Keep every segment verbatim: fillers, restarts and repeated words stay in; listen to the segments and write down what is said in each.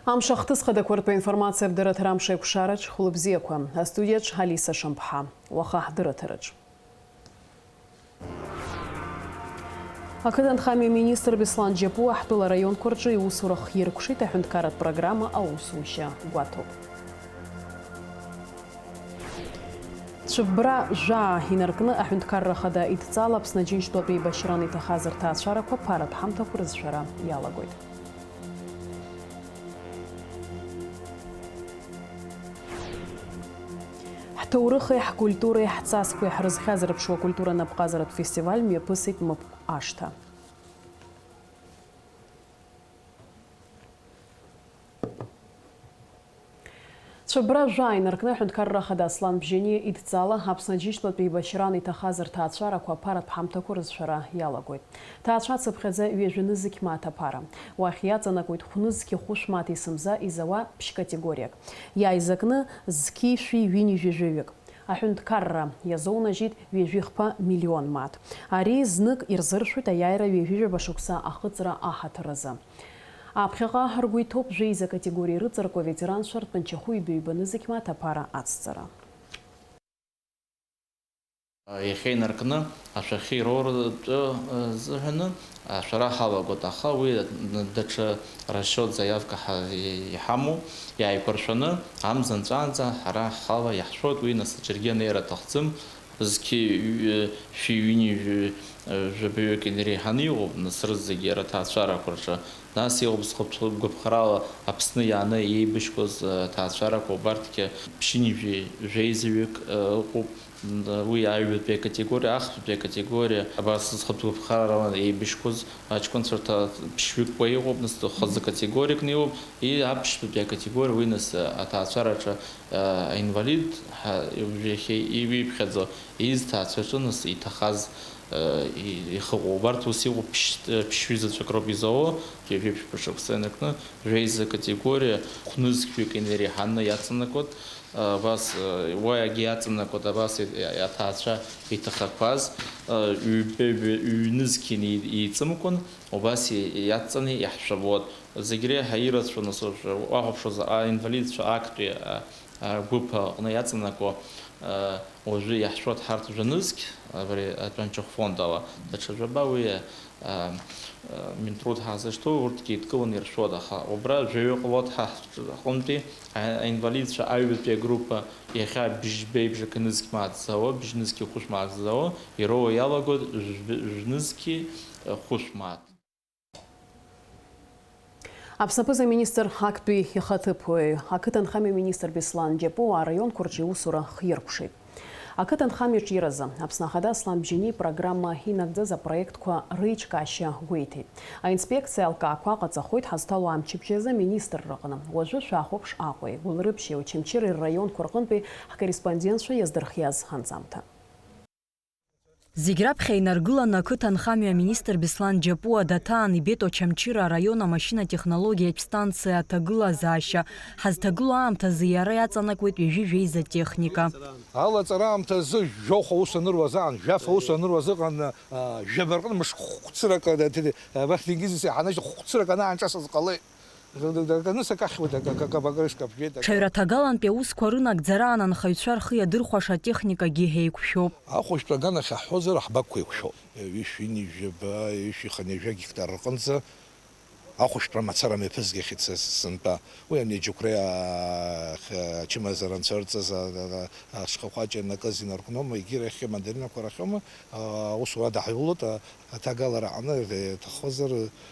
Амш ахҭыс хадақәа ртәы аинформациа абдырраҭара амш аиқәшараҿ, хәлыбзиақәа. Астудиаҿ Алиса Шамԥҳа. Уаха ҳдырраҭараҿ. Ақыҭанхамҩа министр Беслан Џьапуа ҳтәыла араионқәа рҿы иусура хиркәшеит, аҳәынҭқарратә программа аусушьа гәаҭоуп. Цәыббра жәаа инаркны аҳәынҭқарра ахада идҵала Аԥсны Аџьынџьтәылатә еибашьран иҭахаз рҭаацәарақәа ԥаратә ҳамҭақәа рызшәара иалагоит. Ҳҭоурыхи ҳкультуреи ҳҵасқәеи ҳрызхьазырԥшуа акультура напҟазаратә фестиваль мҩаԥысит Мып ашҭа. Цәыббра жәаа инаркны аҳәынҭқарра ахада Аслан Бжьаниа идҵала Аԥсны Аџьынџьтәылатә еибашьран иҭахаз рҭаацәарақәа аԥаратә ҳамҭақәа рызшәара иалагоит. Ҭаацәацыԥхьаӡа ҩажәа нызқь мааҭ аԥара. Уахь иаҵанакуеит хә-нызқьи хәышә мааҭи сымза изауа ԥшь-категориак. Иааизакны зқьи шәи ҩынҩажәи жәаҩык. Аҳәынҭқарра иазоунажьит ҩажәи хԥа миллион мааҭ. Ари знык ирзыршәоит аиааира ҩажәи жәаба шықәса ахыҵра аҳаҭыр азы. Аԥхьаҟа ргәы иҭоуп жәеиза категориа ирыҵаркуа аветеранцәа ртәанчахәы ҩба-ҩба нызқь мааҭ аԥара ацҵара. Иахьа инаркны ашәахьы ироуратәы, э, азыҳәаны ашәара ҳалагоит, аха уи даҽа расчиот заявка ҳа-, иҳамоу, иааиқәыршәаны амза нҵәаанӡа ҳара ҳхала иаҳшәоит, уи нас џьаргьы анеира аҭахӡам, зқьи ҩ-, шәи ҩынҩажәи жәабаҩык инреиҳаны иҟоуп, нас рызегьы рҭаацәарақәа рҿы. Нас иҟоуп зхатә гәаԥхарала Аԥсны иааны еибашьқәаз, э, ҭаацәарақәа убарҭгьы ԥшьынҩажәи жәеизаҩык, э, ыҟоуп. М, уи аҩбатәи акатегориа, ахԥатәи акатегориа, абас зхатә гәаԥхарала еибашьқәаз аҷкәынцәа рҭаа-, ԥшьҩык уа иҟоуп, нас хазы категориакны иҟоуп, и аԥшьбатәи акатегориа, уи нас, э, аҭаацәараҿы, э, аинвалид ҳәа уажәы иахьа иҩиԥхьаӡо, ииз ҭаацәаҿы нас иҭахаз, э, и-, ихыҟоу. Убарҭ ус иҟоуп ԥшь-, э, ԥшьҩы заҵәык роуп изауа, ҩажәи ԥшьба шықәса инаркны, жәеиза категориа, хә-нызқьҩык инреиҳаны иаҵанакуеит. Абас, уа егьи иаҵанакуеит, абас иаҭаацәа иҭахақәаз, ҩ-, ҩ-, ҩнызқьи еиҵымкәан, убас иаҵҵаны иаҳшәабот. Зегь реиҳа ирацәоу, нас, уажәы уахәаԥшуазар, аинвалидцәа актәи, а, а, гәыԥ аҟны иаҵанакуа, а, уажәы иаҳшәот ҳарҭ жәанызқь, абри атәанчахә фонд ала, даҽа жәаба уи, а, а, Минтруд ҳазышьҭоу, урҭгьы еидкыланы иршәот, аха убра жәаҩы ҟалот ҳа ҳҿ-, ҳҟынтәи а-, аинвалидцәа аҩбатәи агруппа иахьа бжьбеиԥш акы нызқь мааҭ зауа, бжьнызқьи хәышә мааҭ зауа, ироуа иалагоит жәб-, жәнызқьи, а, хәышә мааҭ. Аԥсны аԥыза-министр актәи ихаҭыԥуаҩ, ақыҭанхамҩа министр Беслан Џьапуа араионқәа рҿы иусура хиркәшеит. Ақыҭанхамҩа аҿиаразы Аԥсны Ахада Аслан Бжьаниа ипрограмма инагӡаз апроектқәа реиҿкаашьа гәеиҭеит. Аинспекциа алкаақәа ҟаҵахоит ҳазҭало амчыбжь азы аминистрра аҟны. Уажәы шәахәаԥш Аҟәеи, Гәылрыԥшьи, Очамчыреи рраионқәа рҟынтәи ҳкорреспондентцәа иаздырхиаз анҵамҭа. Зегь раԥхьа инаргыланы ақыҭанхамҩа аминистр Беслан Џьапуа Даҭаан ибеит Очамчыра араион амашьынатехнологиатә станциа аҭагылазаашьа. Ҳазҭагылоу аамҭазы иара иаҵанакуеит ҩажәи жәеиза техника. Алаҵара аамҭазы жәохә аус аныруаз аан, жәаф аус аныруаз ыҟан, а, жәаба рҟны мыш хәцрак, а, д-, д-, д-, а, вахтингизис иаҳанажь хәцрак анаанҿасыз ҟалеит. Д-, д-, д-, аканыс акахьуеит, ак-, ак-, ак-, акрышк абжьеит. Ҽаҩраҭагалантәи аусқәа рынагӡара аан анхаҩцәа рхы иадырхәаша атехникагьы еиқәшәоуп. Ахәышәтәра аганахь ҳҳәозар, ҳбақәқәа еиқәшәоуп. Ҩышәи ҩынҩажәи жәаба, ҩышәи хынҩажәа гектар рҟынӡа ахәышәтәра мацара мҩаԥызгахьеит са сынтәа. Уи ани аџьықәреи, аа, х-, ачымазара анцәа ырҵаз, а, а, а, ашьхақәа аҷанакыз инаркноума, егьирахь амандаринақәа рахьоума, а, аусура даҳаиулоит, а, аҭагалара аҟны, э, иҭахозар,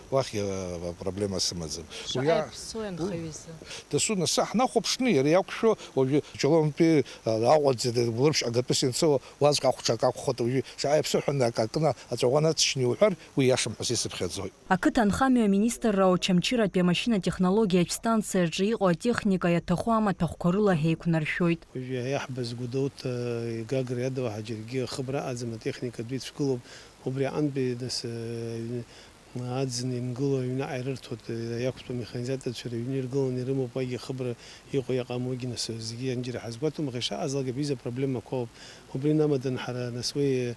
уахь, а, проблема сымаӡам. Шаҟа Уи а-, иаԥсоу анхаҩы изы. Дасу, нас ҳнахәаԥшны иара иақәшәо, уажәы Ҷлоумтәи, а, Аҟәа ӡ-, Гәылрыԥшь агатәыс ианцо, уаҵәҟьа ахәҽак акәхоит, уажәы шаҟа иаԥсоу ҳәа акы акны аҵәаӷәа нацшьны иуҳәар, уи иашам ҳәа сицыԥхьаӡоит. Ақыҭанхамҩа аминистрра Очамчыратәи амашьынатехнологиатә станциаҿы иҟоу атехника иаҭаху амаҭәахәқәа рыла ҳеиқәнаршәоит. Уажәы иаҳбаз Гәдоуҭа, Гагра иадоу ҳа џьаргьы ахыбра аӡам, атехника ду ицәгылоуп. Убри аҟынтәи, нас, аҩны, аӡын ингыло аҩны аирырҭоит, иақәтәоу амеханизаторцәа рыҩны иргыланы ирымоуп, уагьы ахыбра иҟоу иаҟамоугьы, нас, зегьы ианџьара ҳазгәаҭом, аха ишаҟазалак абри изы апроблемақәа ауп. Убри намадан ҳара, нас, уи,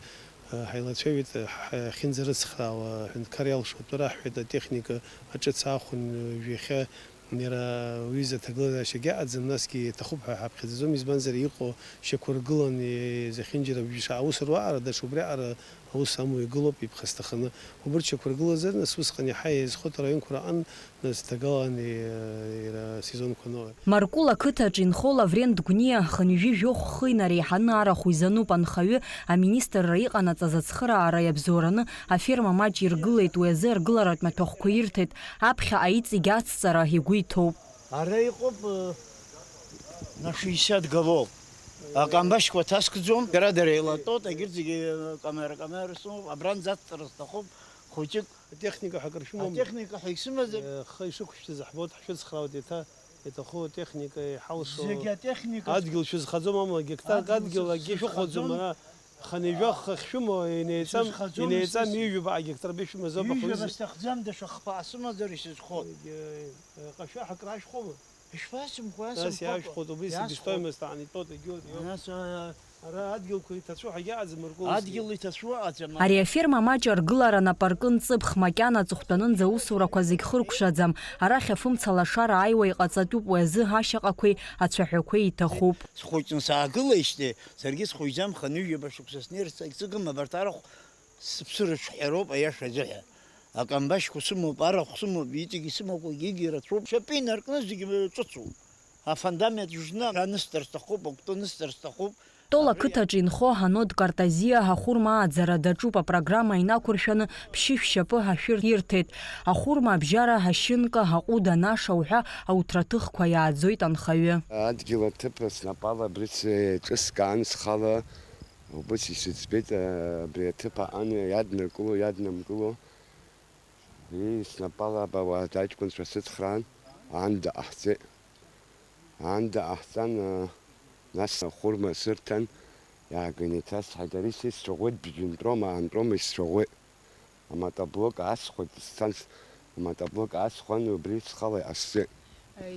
Ҳаилацәажәеит, ҳахьынӡарыцхраауа аҳәынҭқар иалшо атәы раҳҳәеит, атехника аҿыц аахәан, уажә иахьа Иара уҩыза аҭагылазаашьагьы аӡам, насгьы иҭахуп ҳәа ҳаԥхьаӡаӡом, избанзар, иҟоу шьақәыргылан, зехьынџьара шаҟа аус руаҟара, даҽа убриаҟара аус амоу игылоуп иԥхасҭаханы. Убырҭ шьақәыргылазар, нас усҟан иаҳа еизхоит араионқәа раҟны, нас ҭагалан, иара асезонқәа аноуа. Маркул ақыҭаҿы инхо Лаврент Гәниа хынҩажәи жәохә хы инареиҳаны арахә изануп анхаҩы, аминистрра иҟанаҵаз ацхыраара иабзоураны аферма маҷ иргылеит, уи азы аргыларатә маҭәахәқәа ирҭеит, аԥхьаҟа иҵегь ацҵара игәы иҭоуп. Ара иҟоуп, э, на шестьдесят голов. Акамбашьқәа ҭаскӡом, дара-дара еилатәоит, егьырҭ зегьы, э, камера-камера сымоуп, абранӡа ацҵара сҭахуп, хәыҷык. Атехника ҳәа акыр шәымоума? Атехника ҳәа исымазар? Э, хы ишықәшәҵаз ҳбоит, ҳшәыцхраауеит еиҭа, иаҭаху атехника иҳалшо. Зегьы атехника. Адгьыл шәызхаӡом, амала гектарк адгьыл акгьы шәыхәаӡом, ара хынҩажәа хы ахьшәымоу инеиҵам, инеиҵам ҩажәа баҟа гектар беишәымазоуп, аха ҩажәа уи басҭахӡам, даҽа хԥа сымазар исызхоит. Егьи, э, ҟашәаҳәа акрашәхома? Ишԥасымхуа, нас иаашәхәоит, убри себестоимость аан итәоуп, егьиуп, иоуп. Нас, а, ара адгьылқәа иҭацәу ҳагьаҟаӡам, Маркул, адгьыл иҭацәу аҟаӡам. Ари аферма маҷ аргылара нап аркын ҵыԥх, макьана аҵыхәтәанынӡа аусурақәа зегь хыркәшаӡам. Арахь афымца лашара ааиуа иҟаҵатәуп, уи азы ашьаҟақәеи ацәаҳәақәеи иҭахуп. Схәыҷны саагылеижьҭеи, саргьы схәыҷӡам, хынҩажәаба шықәса снеирц егьсыгым, абарҭ арахә сыԥсы рыҿҳәароуп, аиаша азыҳәа. Акамбашьқәа сымоуп, арахә сымоуп, иҵегь исымақәагьы рацәоуп. Шьапы инаркны зегьы ҿыцуп. Афундамент жны анысҵар сҭахуп, акәты нысҵар сҭахуп. Тол ақыҭаҿы инхо Ҳанод Картазиа ахәырма ааӡара даҿуп, апрограмма инақәыршәаны ԥшьышә шьапы ашәыр ирҭеит. Ахәырма абжьара, ашьынка, аҟәыд, анаша уҳәа ауҭраҭыхқәа иааӡоит анхаҩы. Адгьыл аҭыԥ снапала абри сеиҿыскаан схала. Убыс исыӡбеит, абри аҭыԥ аҟны иаднакыло, иаднамкыло. Ии, снапала абауаа аҷкәынцәа сыцхраан, аанда ҟаҳҵеит. Аанда ҟаҳҵан, нас ахәырма сырҭан, иааганы иҭасҳаит, ари са исцәаӷәеит, бжьынтәрома, аантәрома исцәаӷәеит. Аматоблок аасхәеит, сцан, с-, аматоблок аасхәан, убри схала иҟасҵеит.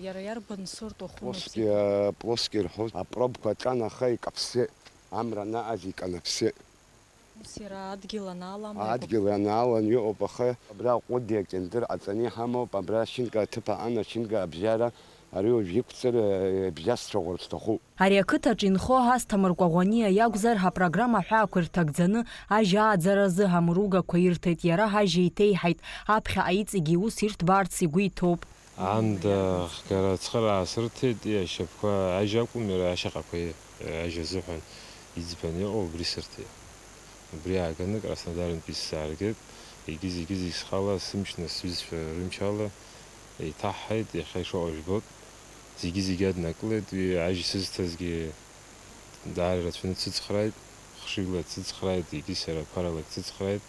Иара иарбан сорт уахәымоуп? Плоски, зегьы? Э, плоски рҳәоит, апробқәа ҿан, аха икаԥсеит, амра анаҟаз иканаԥсеит. Ус иара адгьыл анаалам, адгьыл анаалан иҟоуп, аха абра аҟәыди акьынтыр ҟаҵаны иҳамоуп, абра ашьынка аҭыԥ аҟан, ашьынка абжьара, ари уажә иқәҵыр, э, бжьасцәаӷәар сҭахуп. Ари ақыҭаҿ инхо Асҭамыр Кәаӷәаниа иакәзар, ҳапрограмма аҳәаақәа ирҭагӡаны ажь ааӡаразы амругақәа ирҭеит, иара ажь еиҭеиҳаит, аԥхьаҟа иҵегьы иус ирҭбаарц игәы иҭоуп. Аанда хгара ацхыраара сырҭеит, ашьапқәа ажь акәым, иара ашьаҟақәа ажь азыҳәан иӡбаны иҟоу убри сырҭеит. Убри ааганы Краснодартәи сзааргеит, егьи зегьы-зегь схала, сымч нас сҩызцәа рымчала еиҭаҳҳаит, иахьа ишыҟоу жәбоит. Зегьы-зегьы аднакылеит, уи ажь сызҭазгьы даара ирацәаны дсыцхрааит, хшыҩла дсыцхрааит, егьи сара ԥарала дсыцхрааит,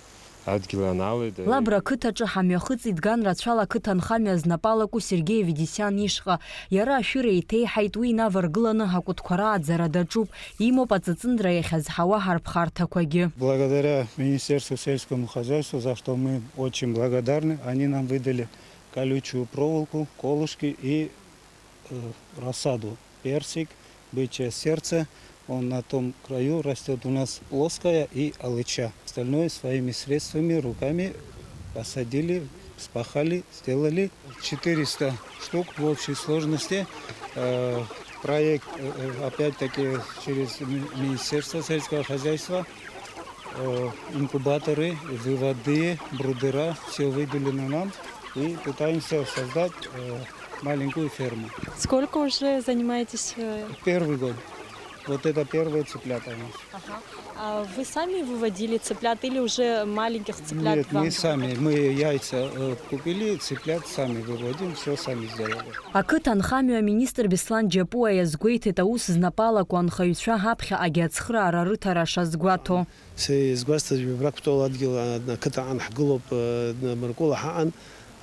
адгьыл анаалеит. Лабра ақыҭаҿы ҳамҩахыҵит ган рацәала ақыҭанхамҩа знапалаку Сергеи Аветисиан ишҟа. Иара ашәыра еиҭеиҳаит, уи инаваргыланы акәытқәа рааӡара даҿуп, имоуп аҵыҵындра иахьазҳауа ҳарԥхарҭақәагьы. Благодаря Министерству сельскому хозяйству, за что мы очень благодарны, они нам выдали колючую проволоку, колышки и, э, рассаду. Персик, бычье сердце, он на том краю растёт. У нас плоская и алыча. Остальное своими средствами, руками посадили, вспахали, сделали. Четыреста штук в общей сложности. Э, проект, э, э, опять-таки, через Ми-, Министерство сельского хозяйства. Э, инкубаторы, выводы, брудера, всё выделено нам. И пытаемся создать, э, маленькую ферму. Сколько уже занимаетесь, э? Первый год. Вот это первые цыплята у нас. Ага. А вы сами выводили цыплят или уже маленьких цыплят вам? Нет, мы сами. Мы яйца, э, купили, цыплят сами выводим, всё сами сделали. Ақыҭанхамҩа аминистр Беслан Џьапуа иазгәеиҭеит, аус знапалаку анхаҩцәа ҳаԥхьаҟагьы ацхыраара рыҭара шазгәаҭо. Са изгәасҭаз, ҩбрак птол адгьыл, а, ақыҭа аҟан ҳгылоуп, а, Маркула ҳаҟан,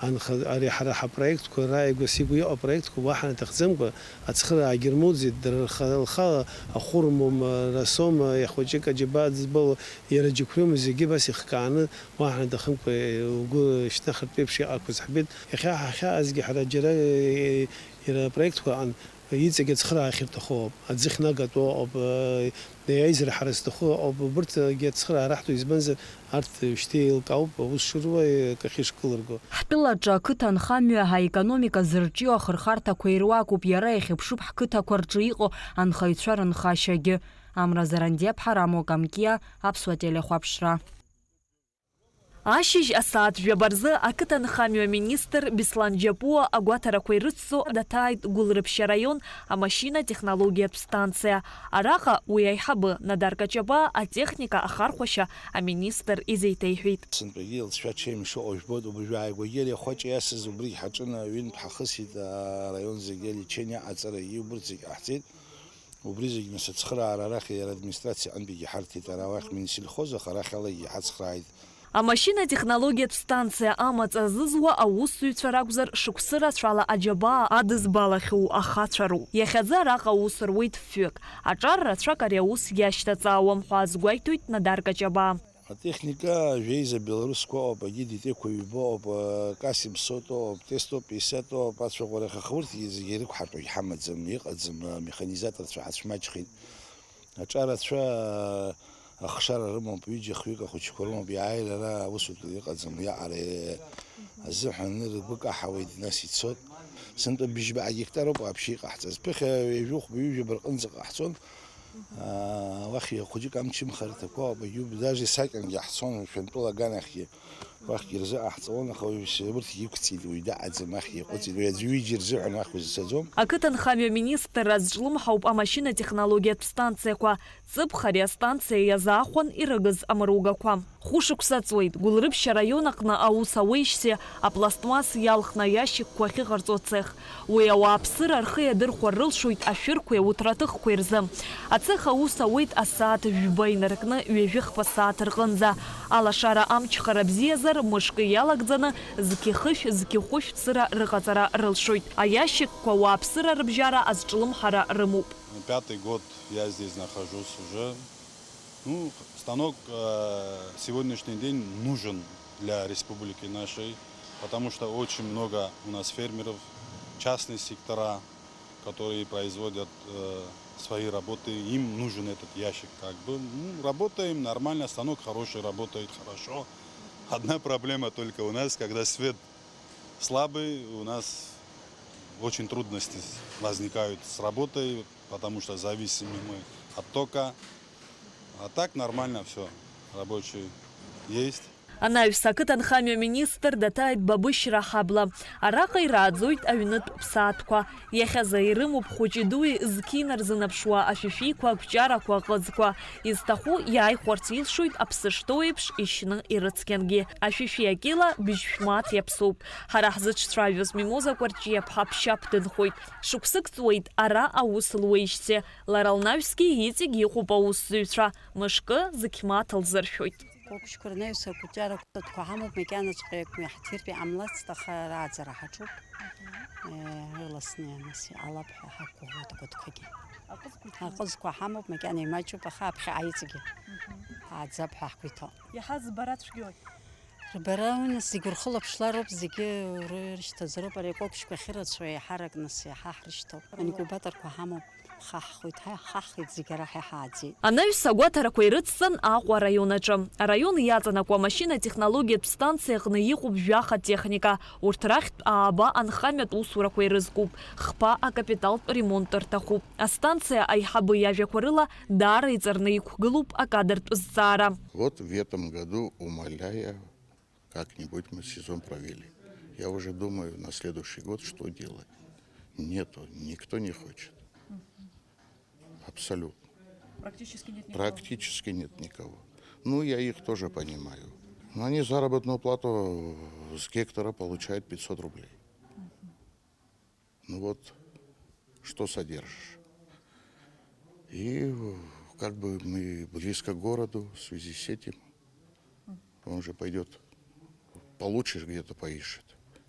анха-, ари ҳара ҳапроектқәа рааигәа сигәы иҟоу апроектқәа уаҳа наҭахӡамкәа, ацхыраагьы рмоуӡеит, дара рха-, лхала ахәырмоума, расоума, иахәыҷык аџьабаа дызбало, иара џьықәреиума, зегьы абас ихкааны, уаҳа наҭахымкәа, угәы шьҭнахыртә еиԥш иҟақәаз ҳбеит. Иахьа ҳахьаазгьы ҳара џьара, е, иара апроектқәа аҟан, Иҵегь ацхыраара ахьырҭаху ауп, аӡы ахьнагатәу ауп, аизара ҳара зҭаху ауп, убырҭгьы ацхыраара раҳҭо, избанзар, арҭ шьҭа еилкаауп аус шыруа, акы ахьышкылырго. Ҳтәылаҿы ақыҭанхамҩа аекономика зырҿио ахырхарҭақәа ируакуп, иара иахьыԥшуп ҳқыҭақәа рҿы иҟоу анхаҩцәа рынхашьагьы. Амра Зарандиаԥҳа, Рамо Камкиа, Аԥсуа телехәаԥшра. Ашьыжь асааҭ жәаба рзы ақыҭанхамҩа министр Беслан Џьапуа агәаҭарақәа ирыцҵо даҭааит Гәылрыԥшь араион амашьына-технологиатә станциа. Араҟа уи аиҳабы Надар Каҷабаа атехника ахархәашьа аминистр изеиҭеиҳәеит. Сынтәагьы илҵшәа ҽеим шыҟоу жәбоит, убыржәы ааигәагьы ари ахәаҷ иасыз убригь ҳаҿын, ҩынтә ҳахысит, араион зегьы алечение аҟаҵарагьы убырҭ зегь ҟаҳҵеит. Убри зегь нас ацхыраара арахь иара администрациа аҟынтәигьы ҳарҭеит, ара уахь Минсельхоз, аха арахь алагьы иҳацхрааит. Амашьына-технологиатә станциа амаҵ азызуа аусзуҩцәа ракәзар, шықәсы рацәала аџьабаа адызбалахьоу ахацәа роуп. Иахьазы араҟа аус руеит фҩык. Аҿар рацәак ари аус иашьҭаҵаауам ҳәа азгәеиҭоит Надар Каҷабаа. Атехника жәеиза белорусқәа ыҟоуп, агидитәеиқәа ҩба ыҟоуп, К семьсот ыҟоуп, Т сто пятьдесят ыҟоуп, ацәаӷәарахь, аха урҭгьы зегьы ирықәҳартәагь ҳамаӡам, иҟаӡам, амеханизаторцәа ҳацәмаҷхеит. Аҿарацәа, ахшара рымоуп, ҩыџьа-хҩык ахәыҷқәа рымоуп, иааир ара аусутә иҟаӡам, иаҟара азыҳәан ргәы каҳауеит, нас ицот. Сынтәа быжьба гектароуп вообще иҟаҳҵаз. Ԥыхьа ҩажәи хәба, ҩажәи жәаба рҟынӡа ҟаҳҵон. Аа, уахь хәыҷык амчымхарҭақәа ауп, агьуб, даже сакьангьы ҳцон, Шәантәыла аганахьгьы. Уахьгьы рзыҟаҳҵон, аха уажәшьҭа урҭгьы иқәҵит, уаҩ даҟаӡам, уахьгьы иҟәыҵит, уи аӡәы ҩыџьа рзыҳәан уахь узцаӡом. Ақыҭанхамҩа министр азҿлымҳауп амашьына-технологиатә станциақәа. Ҵыԥх ари астанциа иазаахәан ирыгыз амругақәа. Хәышықәса ҵуеит, Гәылрыԥшь араион аҟны аус ауеижьҭеи апластмасс иалхны аиашьыкқәа ахьыҟарҵо ацех. Уи ауааԥсыра рхы иадырхәар рылшоит ашәырқәеи ауҭраҭыхқәеи рзы. Ацех аус ауеит асааҭ жәба инаркны ҩажәи хԥа сааҭ рҟынӡа. Алашара амчхара бзиазар, мышкы иалагӡаны зқьи хышә, зқьи хәышә цыра рыҟаҵара рылшоит. Аиашьыкқәа ауааԥсыра рыбжьара азҿлымҳара рымоуп. Пятый год я здесь нахожусь уже. Ну, станок, э, сегодняшний день нужен для республики нашей, потому что очень много у нас фермеров, частные сектора, которые производят, э, свои работы, им нужен этот ящик. Как бы, ну, работаем нормально, станок хороший, работает хорошо. Одна проблема только у нас, когда свет слабый, у нас очень трудности возникают с работой, потому что зависимы мы от тока. А так нормально всё, рабочий есть. Анаҩс ақыҭанхамҩа министр даҭааит Бабышьра ҳабла. Араҟа ирааӡоит аҩнытә ԥсаатәқәа. Иахьазы ирымоуп хәыҷи-дуи зқьи нарзынаԥшуа ашәишәиқәа, ақәҷарақәа, аҟызқәа. Изҭаху иааихәарц илшоит аԥсышҭоу еиԥш ишьны ирыцқьангьы. Ашәишәи акила быжь шәмаҭ иаԥсоуп. Ҳара ҳзыҿцәажәоз Мимоза Кәарҷиаԥҳа ԥшьаԥ дынхоит. Шықәсык ҵуеит ара аус луеижьҭеи. Лара лнаҩсгьы иҵегь иҟоуп аусзуҩцәа, мышкы зқьмаҭ лзыршәоит. Кәыкәшқәа рнаҩс акәҷарақәа ҳамоуп, макьанаҵәҟьа иаҳҭиртә иҟамлацт, аха рааӡара ҳаҿуп. Э, рыласны ианыс иҟалап ҳәа ҳақәгәыӷуеит акәытқәагьы. Аҟызқәа ҳамоуп, макьана имаҷуп, аха аԥхьаҟа иҵегьы ҳааӡап ҳәа ҳгәы иҭоуп. Иаҳа збара цәгьои? Рбара, уи нас зегь урхылаԥшлароуп, зегьы урышьҭазароуп, ари акәыкәшқәа ахьырацәоу еиҳарак нас иаҳа ҳрышьҭоуп. Инкубаторқәа ҳамоуп, хаҳхуеит, ҳа-, ҳаххеит, зегь ара ҳәа ҳааӡеит. Анаҩс агәаҭарақәа ирыцҵан Аҟәа араион аҿы. Араион иаҵанакуа амашьына-технологиатә станциа аҟны иҟоуп жәаха техника. Урҭ рахьтә ааба анхамҩатә усурақәа ирызкуп, хԥа акапиталтә ремонт рҭахуп. Астанциа аиҳабы иажәақәа рыла, даара иҵарны иқәгылоуп акадртә зҵаара. Вот в этом году, умоляя, как-нибудь мы сезон провели. Я уже думаю, на следующий год что делать. Нету, никто не хочет. Абсолютно. Практически нет никого. Практически нет никого. Ну, я их тоже понимаю. Но они заработную плату с гектара получают пятьсот рублей. Ну вот, что содержишь? И, э, как бы мы близко к городу, в связи с этим он же пойдёт, получше где-то поищет,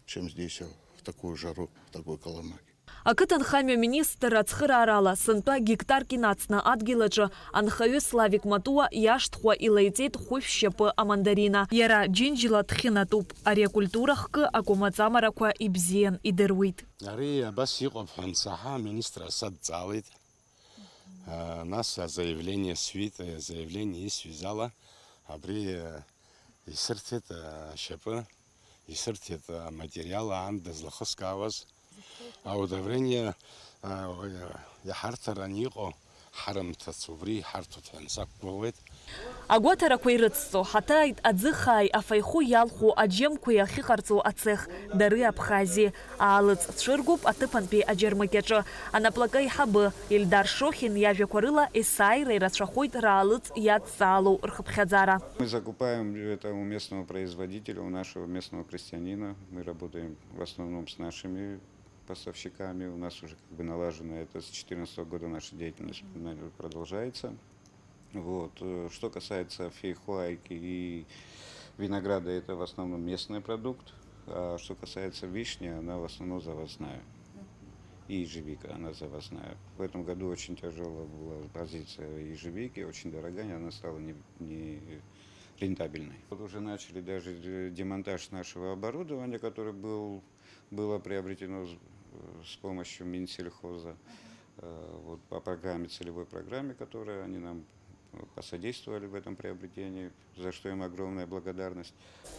чем здесь, э, в такую жару, в такой Колымаге. Ақыҭанхамҩа министр ацхыраарала, сынтәа гектарк инацны адгьыл аҿы анхаҩы Славик Матуа иашҭхәа илаиҵеит хәышә шьапы амандарина. Иара џьынџьла дхьынатәуп. Ари акультура хкы акәамаҵамарақәа ибзиан идыруеит. Ари абас иҟоуп ҳәа ансаҳа, аминистр садҵаалеит. Нас азаявление сҩит, азаявление исҩыз ала абри исырҭеит ашьапы, исырҭеит аматериал аан дызлахыскаауаз. Аудоврение иҳарҭаран иҟоу ҳарымҭац, убри иҳарҭоит ҳәа сақәгәыӷуеит. Агәаҭарақәа ирыцҵо, ҳаҭааит аӡыхааи афаихәы иалху аџьамқәеи ахьыҟарҵо ацех, Дары Абхазиеи, аалыҵ цәыргоуп аҭыԥантәи аџьармыкьаҿы. Анаплакы аиҳабы Ельдар Шохин иажәақәа рыла, есааира ирацәахоит раалыҵ иадҵаалоу рхыԥхьаӡара. Мы закупаем это у местного производителя, у нашего местного крестьянина. Мы работаем в основном с нашими поставщиками. У нас уже как бы налажено это с четырнадцатого года наша деятельность, наверное, продолжается. Вот. Э, что касается фейхуайки и винограда, это в основном местный продукт. А что касается вишни, она в основном завозная. И ежевика, она завозная. В этом году очень тяжелая была позиция ежевики, очень дорогая, она стала не, не рентабельной. Вот уже начали даже де-, демонтаж нашего оборудования, которое был, было приобретено с, с помощью Минсельхоза, э, вот по программе, целевой программе, которую они нам, э, посодействовали в этом приобретении, за что им огромная благодарность.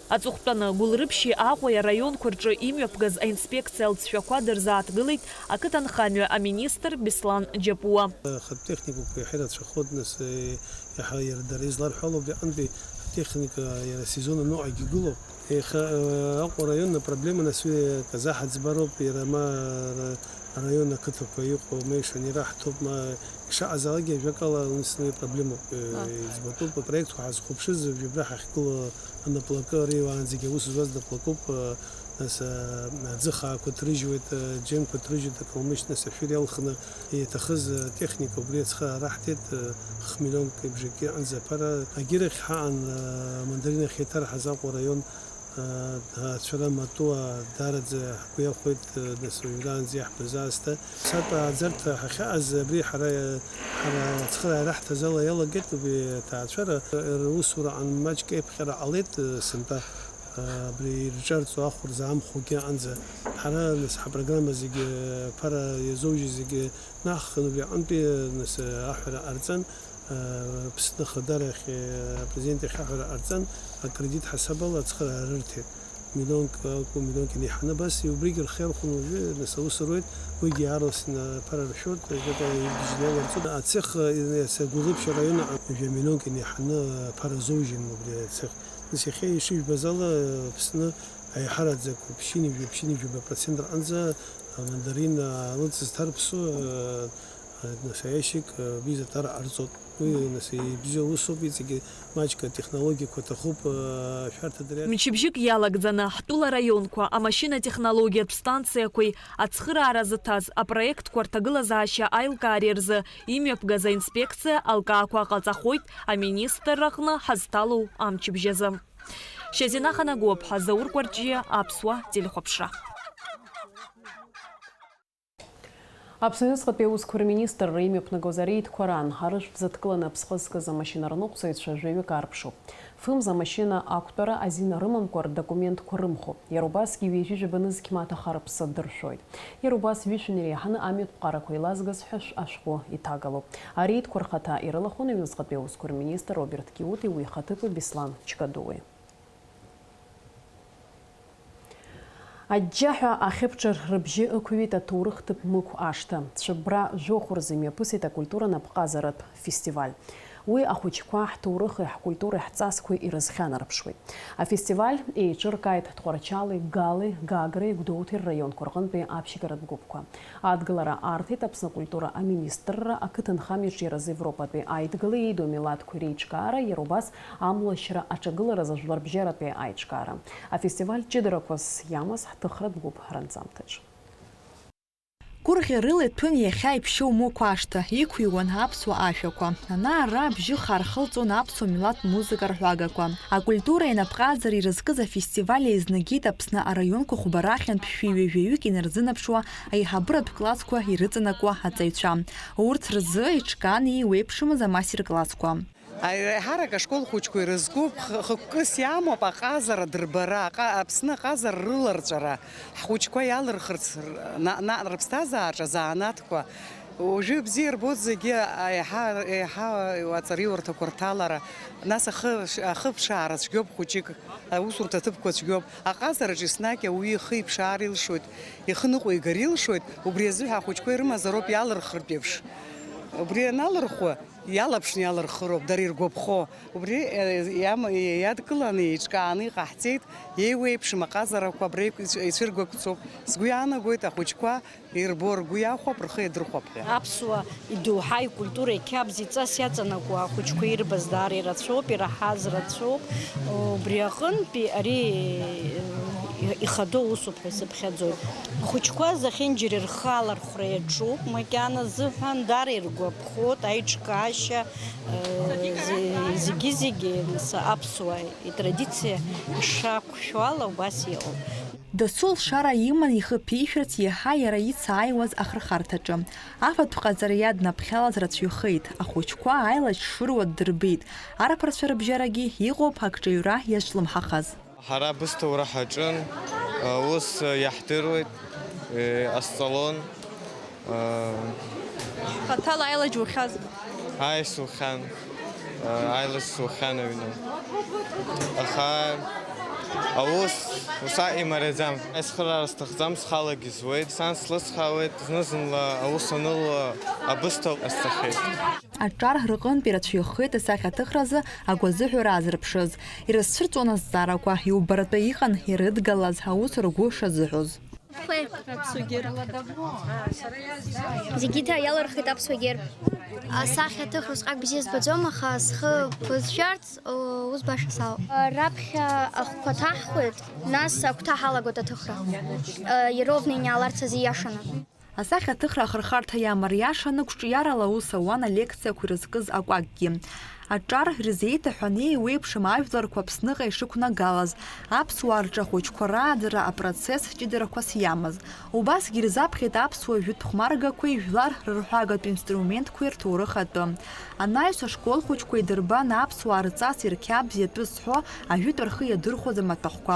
Аҵыхәтәаны Гәылрыԥшьи Аҟәеи араионқәа рҿы имҩаԥгаз аинспекциа алҵшәақәа дырзааҭгылеит ақыҭанхамҩа аминистр Беслан Џьапуа. Ахатә техникақәа иаҳа ирацәахоит, нас, э, иаҳа иара дара изларҳәало, убри аҟынтәи атехника иара сезон аныҟагь игылоуп. Иахьа, э, Аҟәа араион апроблема, нас, уи аказаҳа ӡбароуп, иара ма ара-, араион ақыҭақәа иҟоу, ма ишанираҳҭоуп, ма ишаҟазаалакгьы ажәакала, нас, уи проблемоуп, э, иӡбатәуп. Апроектқәа ҳазхәаԥшыз, абри абра ҳахьгылоу анаплакы, ари уаанӡагьы аус зуаз наплакуп, э, нас, э, аӡы хаақәа ҭрыжьуеит, э, џьемқәа ҭрыжьуеит, акалмышь, нас, ашәыр иалхны иҭахыз, э, техника убри ацхыраара ҳҭеит, э, хмиллионк ибжакгьы аҟынӡа аԥара. Агьырахь ҳаан, э, амандарин ахь еиҭарҳаз Аҟәа араион, э, ацәара матуа даараӡа ҳгәы иахәеит, э, нас уажәраанӡа иаҳбаз аасҭа. Сатәааӡарҭа ҳахьааз абри ҳара, ҳара ацхыраара ҳҭаз ала иалагеит убри аҭаацәара. Русураҟны маҷк еиԥҟьара ҟалеит, э, сынтәа, э, абри ирҿарҵо ахә рзы амхугьы аҟынӡа. Ҳара, нас, ҳапрограмма зегьы, ԥара иазоужьыз зегьы наҳхын, убри аҟынтәи, нас, аҳәара ҟарҵан, э, Аԥсны Ахадара иахь, э, апрезидент иахь аҳәара ҟарҵан, акредит ҳасабала ацхыраара рырҭеит. Миллионк акәу, миллионк инеиҳаны абас, убригь рхы иархәон уажәы, нас, аус руеит, уигьы иаарласны аԥара ршәоит, жәака ибжьны иаларҵоит. Ацех, э, Гәылрыԥшь араион аҟны жәа миллионк инеиҳаны аԥара азоужьын убри ацех. Нас, иахьа ишыжәбаз ала, Аԥсны аиҳараӡак ԥшьынҩажәа, ԥшьынҩажәаба процент рҟынӡа амандарин, э, лыҵ зҭарԥсо, э, э, нас, аиашьык, э, биза ҭара ҟарҵоит. Уи, нас, ибзиоу усуп, иҵегьы маҷк атехнологиақәа аҭахуп, э, ашәарҭа дыриа-. Мчыбжьык иалагӡаны, ҳтәыла араионқәа, амашьына-технологиатә станциақәеи ацхыраара зыҭаз апроектқәа рҭагылазаашьа аилкаареи рзы имҩаԥгаз аинспекциа алкаақәа ҟаҵахоит аминистрраҟны ҳазҭалоу амчыбжь азы. Шьазина Ханагәыаԥҳа, Заур Кәарҷиа, Аԥсуа телехәаԥшра. Аԥсны аҩныҵҟатәи аусқәа рминистрра имҩаԥнагоз ареидқәа раан, арыжәтә зыдкыланы аԥсҟы зкыз амашьына рныҟәцаҩцәа жәаҩык аарԥшуп. Фымз амашьына ақәтәара азин рымамкәа рдокументқәа рымхуп. Иара убасгьы ҩажәи жәаба нызқь мааҭ ахарԥ сзадыршәоит. Иара убас ҩышәи иреиҳаны амҩатә ԥҟарақәа еилазгаз ҳәа шә-, ашәҟәы иҭагалоуп. Ареидқәа рхаҭа ирылахәын аҩныҵҟатәи аусқәа рминистр Роберт Киути, уи ихаҭыԥуаҩ Беслан Чкадуи. Аџьџьаҳәа ахьыԥҽыр рыбжьы ықәҩит аҭоурыхтә мықә ашҭа. Цәыббра жәохә рзы имҩаԥысит акультура напҟазаратә фестиваль. Уи ахәыҷқәа ҳҭоурыхи ҳкультуреи ҳҵасқәеи ирызхьанарԥшуеит. Афестиваль еиҿыркааит Тҟәарчали, Гали, Гагреи Гәдоуҭеи рраионқәа рҟынтәи аԥшьгаратә гәыԥқәа. Адгылара арҭеит Аԥсны акультура аминистрра, ақыҭанхамҩаҿ иаразы Европатәи аидгыла иеидоу амилаҭқәеи реиҿкаара, иара убас амлашьра аҿагыларазы ажәларбжьаратәи аиҿкаара. Афестиваль ҷыдарақәас иамаз ҳҭыхратә гәыԥ ранҵамҭаҿ. Гәырӷьарыла иҭәын иахьа иԥшьоу Мықә ашҭа, иқәыҩуан аԥсуа ашәақәа. Ана-ара абжьы хаа рхылҵуан аԥсуа милаҭ музыка рҳәагақәа. Акультура инапҟазара ирызкыз афестиваль еизнагеит Аԥсны араионқәа хәба рахьынтә шәи ҩажәаҩык инарзынаԥшуа аиҳабыратә классқәа ирыҵанакуа аҵаҩцәа. Урҭ рзы еиҿкаан еиуеиԥшымыз амастер-классқәа. Аиҳарак ашкол хәыҷқәа ирызкуп, х-, хықәкыс иамоуп аҟазара дырбара, аҟа-, Аԥсны аҟазара рыларҵәара, ҳхәыҷқәа иалырхырц р-, на-, на-, рыԥсҭазаараҿы азанааҭқәа. Уажәы бзиа ирбоит зегьы, аиҳа-, еиҳа аҵараиурҭақәа рҭалара, нас ахы-, ахыԥшаара цәгьоуп хәыҷык, аусурҭа аҭыԥқәа цәгьоуп. Аҟазараҿы еснагь ауаҩы ихы иԥшаар илшоит, ихы ныҟәигар илшоит, убри азыҳәа ахәыҷқәа ирымазароуп иалырхыртә еиԥш. Убри аналырхуа, иалаԥшны иалырхыроуп, дара иргәаԥхо. Убри, э, иам-, иадкыланы, еиҿкааны иҟаҳҵеит, еиуеиԥшым аҟазарақәа абра иқә-, ицәыргақәҵоуп. Сгәы иаанагоит, ахәыҷқәа ирбо ргәы иахәап, рхы иадырхәап ҳәа. Аԥсуа идоуҳа икультура иқьабз иҵас иаҵанакуа ахәыҷқәа ирбаз даара ирацәоуп, ираҳаз рацәоуп. Убри аҟынтәи ари, э, ихадоу усуп ҳәа исыԥхьаӡоит. Ахәыҷқәа зехьынџьара рхы алархәра иаҿуп, макьана зыҳәан даара иргәаԥхоит аиҿкаашьа, э, зе-, зегьы-зегьы, нас, аԥсуа итрадициа ишақәшәо ала убас иҟоуп. Дасу лшара иман ихы ԥишәарц иаҳа иара ицааиуаз ахырхарҭаҿы. Афатә ҟаҵара иаднаԥхьалаз рацәаҩхеит, ахәыҷқәа аилаџь шыруа ддырбеит, арԥарцәа рыбжьарагьы иҟоуп акҿаҩра иазҿлымҳахаз. Ҳара абысҭа аура ҳаҿын, ус иаҳдыруеит, ҟасҵалон. Хаҭала аилаџь ухьазма? Ааи, сухьан. Аилаџь сухьан аҩны. Аха аус усҟак имариаӡам. Ацхыраара сҭахӡам, схалагьы зуеит. Сан слыцхраауеит, зны-зынла аус анылуа абысҭа ҟасҵахьеит. Аҿар рҟынтә ирацәаҩхеит асахьаҭыхразы агәазыҳәара азырԥшыз. Ирызцәырҵуан азҵаарақәа, иубаратәы иҟан ирыдгалаз аус ргәы шазыҳәоз. Зегьы иалырхит аԥсуа герб. Асахьаҭыхра усҟак бзиа збаӡом, аха схы ԥызшәарц, ус баша саауп. Раԥхьа ахқәа ҭаҳхуеит, нас агәҭа ҳалагоит аҭыхра. Иаровно иниааларц азы ииашаны. Асахьаҭыхра ахырхарҭа иамариашаны қәҿиарала аус ауан алекциақәа ирызкыз акәакгьы. Аҿар рзеиҭаҳәан еиуеиԥшым ажәларқәа Аԥсныҟа ишықәнагалаз, аԥсуаа рҿы ахәыҷқәа рааӡара апроцесс ҷыдарақәас иамаз. Убасгьы ирзаԥхьеит аԥсуа жәытә хәмаргақәеи жәлар рырҳәагатә инструментқәеи рҭоурых атәы. Анаҩс ашкол хәыҷқәа идырбан аԥсуаа рҵас ирқьабз иатәы зҳәо ажәытә рхы иадырхәоз амаҭәахәқәа.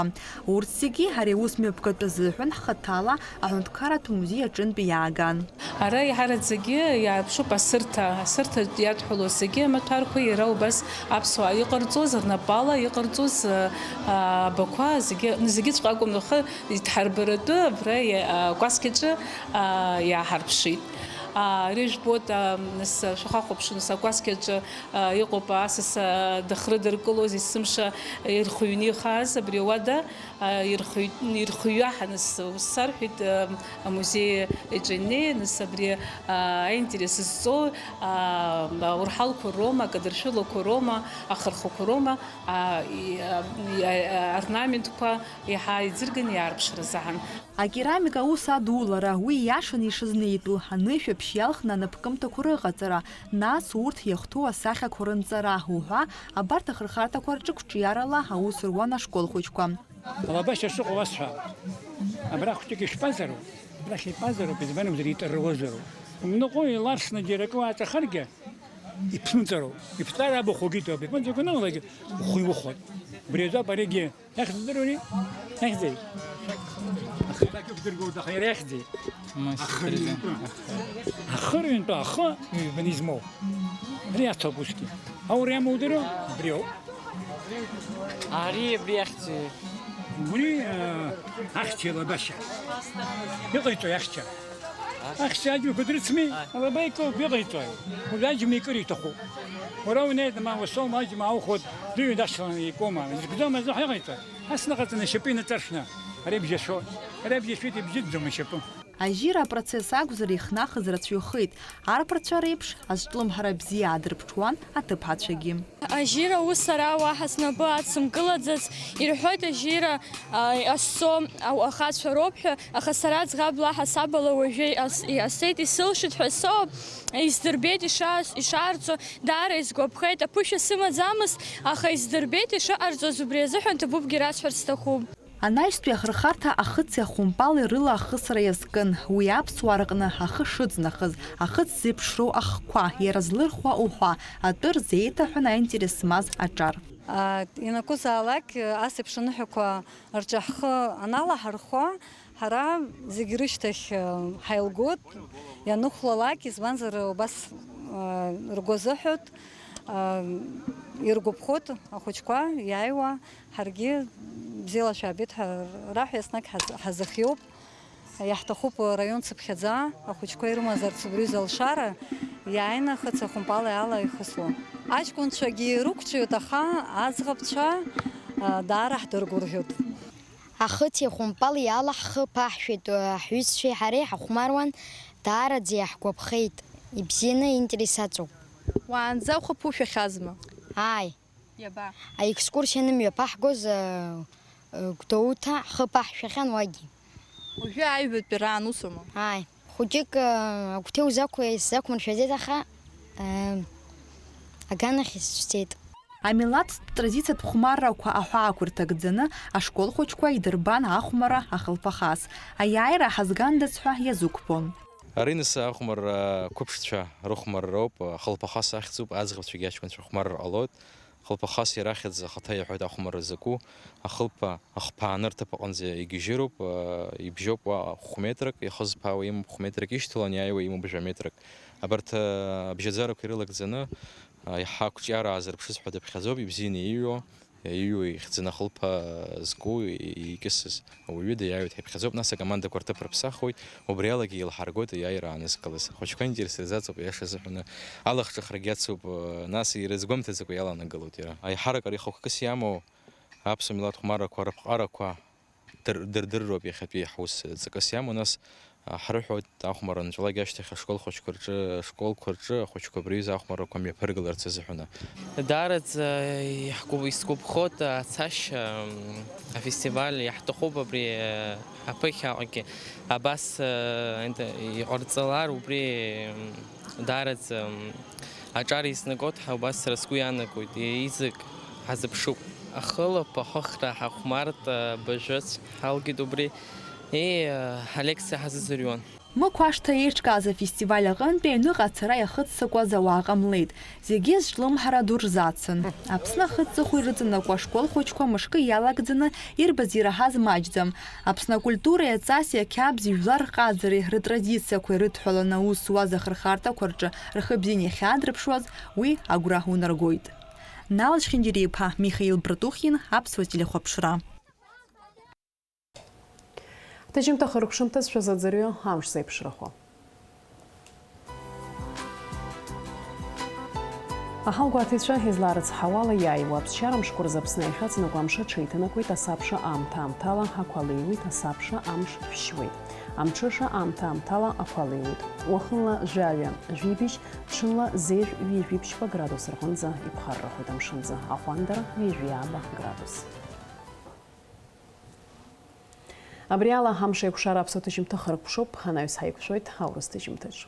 Урҭ зегьы ари аус мҩаԥгатәы азыҳәан ҳхаҭала аҳәынҭқарратә музеи аҿынтәи иааган. Ара еиҳараӡакгьы иаарԥшуп асырҭа. Асырҭаҿ иадҳәалоз зегьы амаҭәарқәа иара убас аԥсуаа иҟарҵоз, рнапала иҟарҵоз, а, абақәа зегьы, зегьыҵәҟьа акәым, аха идҳарбаратәы абра иа-, акәасқьаҿы, а, иааҳарԥшит. А, ари жәбоит, а, нас, шәахәаԥшын, нас, акәасқьаҿы, а, иҟоуп асас, а, дахрыдыркылоз, есымша ирхыҩны ихааз абри ауада. Ирхыҩ-, ирхыҩаҳаны с-, ус сарҳәеит, э, амузеи аҿы инеин, нас абри, а, аинтерес зҵоу, а, аурҳалқәа роума, акадыршәылақәа роума, ахырхәақәа роума, а, и-, а, и-, а, орнаментқәа иаҳа иӡырганы иаарԥшра азыҳәан. Акерамика аус адулара, уи ииашаны ишызнеитәу, анышә аԥшь иалхны анапкымҭақәа рыҟаҵара, нас урҭ иахәҭоу асахьақәа рынҵара уҳәа, абарҭ ахырхарҭақәа рҿы қәҿиарала аус руан ашкол хәыҷқәа. Алабашьа шыҟоу уасҳәап. Абра хәҷык ишԥазароу? Абрахь итәазароуп, избан акәзар, итыруазароуп. Умныҟәо иларсны џьара акы уааҵахаргьы, иԥсымҵароуп. Иԥҵара абахәагьы ҭоуп, иԥынҵақәа аналалак, ухы иухәоит. Убри азоуп аригьы. Иахьӡ удыруани? Иахьӡи? Ахы, иара иахьӡи? Ахы ҩынтәы. Ахы ҩынтәы, ахы ҩбаны измоу. Ари ацоуп усгьы. Аура иамоу удыруоу? Убриоуп. Ари абри ахьӡи? Убри, э, ахьча илабашьа. Иҟаиҵои ахьча? Ахьча аџьмақәа дрыцми? Алаба икоуп, иҟаиҵои? Уажә аџьма икыр иҭахуп. Уара унеидама, уасоума аџьма аухәо дыҩны дашьҭаланы икоума? Изкӡом азы ҳәа иҟаиҵои? Ас ныҟаҵаны ашьапы инаҵаршәны, ари бжьашәоит. Ари бжьашәеит, ибжьыӡӡом ашьапы. Ажьира апроцесс акәзар ихнахыз рацәаҩхеит, арԥарцәа реиԥш азҿлымҳара бзиа аадырԥшуан аҭыԥҳацәагьы. Ажьира ус ара уаҳа снапы ацымкылаӡац, ирҳәоит ажьира, а, иҟасҵо ау-, ахацәа роуп ҳәа, аха сара ӡӷаб лаҳасабала уажәы иҟас-, иҟасҵеит, исылшеит ҳәа соуп, исдырбеит ишааз-, ишаарҵо, даара исгәаԥхеит, аԥышәа сымаӡамызт, аха исдырбеит ишыҟарҵоз, убри азыҳәан ҭабуп, расҳәарц сҭахуп. Анаҩстәи ахырхарҭа ахыци ахәымпали рыла ахысра иазкын. Уи аԥсуаа рҟны ахы шыҵнахыз, ахыц зеиԥшроу ахқәа, иара злырхуа уҳәа, атәы рзеиҭаҳәан аинтерес змаз аҿар. А, ианакәызаалак, ас еиԥш аныҳәақәа рҿы ҳхы аналаҳархәа, ҳара зегь рышьҭахь, а, ҳаилгоит, ианыхәлалак, избанзар, убас, а, ргәы азыҳәоит, а, иргәаԥхоит ахәыҷқәа иааиуа. Ҳаргьы бзиала шәаабеит ҳәа раҳәа еснагь ҳаз-, ҳазыхиоуп. Иаҳҭахуп раион цыԥхьаӡа ахәыҷқәа ирымазарц убри аҩыза алшара, иааины ахыц ахәымпал ала ихысло. Аҷкәынцәагьы ирықәҿиоит, аха аӡӷабцәа, а, даара ҳдыргәырӷьоит. Ахыци ахәымпали ала ҳхы ԥаҳшәеит, ҳҩызцәеи ҳареи ҳахәмаруан, даараӡа иаҳгәаԥхеит, ибзианы, интерес аҵоуп. Уаанӡа ухы ԥушәахьазма? Ааи. Иаба? Аекскурсиа анымҩаԥаҳгоз, э, э, Гәдоуҭа ҳхы ԥаҳшәахьан уагьы. Уажәы аҩбатәи раан усума? Ааи. Хәыҷык, э, агәҭа узақәу-, исзақәмыршәаӡеит, аха, э, аганахь исцәцеит. Амилаҭтә традициатә хәмаррақәа аҳәаақәа рҭагӡаны ашкол хәыҷқәа идырбан ахәмарра ахылԥахас. Аиааира ҳазгандаз ҳәа иазықәԥон. Ари нас ахәмарра қәыԥшцәа рыхәмарроуп, ахылԥахас ахьӡуп, аӡӷабцәагьы аҷкәынцәа хәмарра ҟалоит. Хылԥахас иара ахьӡ ахаҭа иаҳәоит ахәмарра закәу, ахылԥа ахԥааны рҭыԥ аҟынӡа игьежьыроуп, ибжьоуп уа хә метрак, ихызԥаауа имоуп хә метрак, ишьҭаланы иааиуа имоуп жәа метрак. Абарҭ, а, абжьаӡарақәа ирылагӡаны, а, иаҳа ақәҿиара аазырԥшыз ҳәа дыԥхьаӡоуп, ибзианы ииҩуа, ииҩуа ихьӡын ахылԥа зку, и-, икьысыз. Ауаҩы диааҩуеит ҳәа иԥхьаӡоуп, нас акомандақәа рҭыԥ рыԥсахуеит, убри алагьы еилҳаргоит аиааира аанызкылаз. Ахәыҷқәа аинтерес рзаҵоуп, аиаша азыҳәан, алахҿыхрагьы ацуп, нас ирызгәамҭаӡакәа иаланагалоит иара. Аиҳарак ари хықәкыс иамоу аԥсуа милаҭ хәмаррақәа рыԥҟарақәа дыр-, дырдырроуп иахьатәи ҳус ҵакыс иамоу, нас, а, ҳрыҳәоит, ахәмарра анҵәалак ашьҭахь ашкол хәыҷқәа рҿы, ашколқәа рҿы ахәыҷқәа абри аҩыза ахәмаррақәа мҩаԥыргаларц азыҳәан. Даараӡа иаҳгәы-, исгәаԥхоит ацашьа, м, афестиваль, иаҳҭахуп абри, э, аԥыхьаҟагьы абас, э, ент-, иҟарҵалар, убри, м, даараӡа, м, аҿар изнагоит ҳәа убас сара сгәы иаанагоит, еизык ҳазыԥшуп. Ахылаԥ ахыхра ҳахәмарт, э, быжәыцә ҳалгеит убри, и, э, алекциа ҳазыӡырҩуан. Мықә ашҭа еиҿкааз афестиваль аҟынтәи аҩныҟа ацара иахыццакуаз ауаа ҟамлеит. Зегьы зҿлымҳара ду рзацын. Аԥсны ахыҵӡахә ирыҵанакуа ашкол хәыҷқәа мышкы иалагӡаны ирбаз ираҳаз маҷӡам. Аԥсны акультуреи аҵаси ақьабзи жәлар рҟазареи рытрадициақәа ирыдҳәаланы аус зуаз ахырхарҭақәа рҿы рхы бзианы иахьаадырԥшуаз уи агәра унаргоит. Нал Чхиндириа-иԥа, Михаил Братухин, Аԥсуа телехәаԥшра. Ҭыжьымҭа хыркәшамҭаз шәазыӡырҩы амш зеиԥшрахо. Аҳаугәаҭаҩцәа изларыцҳауала, иааиуа аԥсшьара мшқәа рзы Аԥсны иахьаҵанакуа амш аҽеиҭанакуеит, асабша аамҭа-аамҭала ақәа леиуеит, асабша амш шәшьуеит, амҽыша аамҭа-аамҭала ақәа леиуеит. Уахынла жәаҩа, жәибжь, ҽынла зежә, ҩажәи ԥшьба градус рҟынӡа иԥхаррахоит амшынӡы, аҟәандара ҩажәи ааба градус. Абри ала ҳамш еиқәшара аԥсуа ҭыжьымҭа хыркәшоуп, анаҩс ҳаиқәшәоит аурыс ҭыжьымҭаҿ.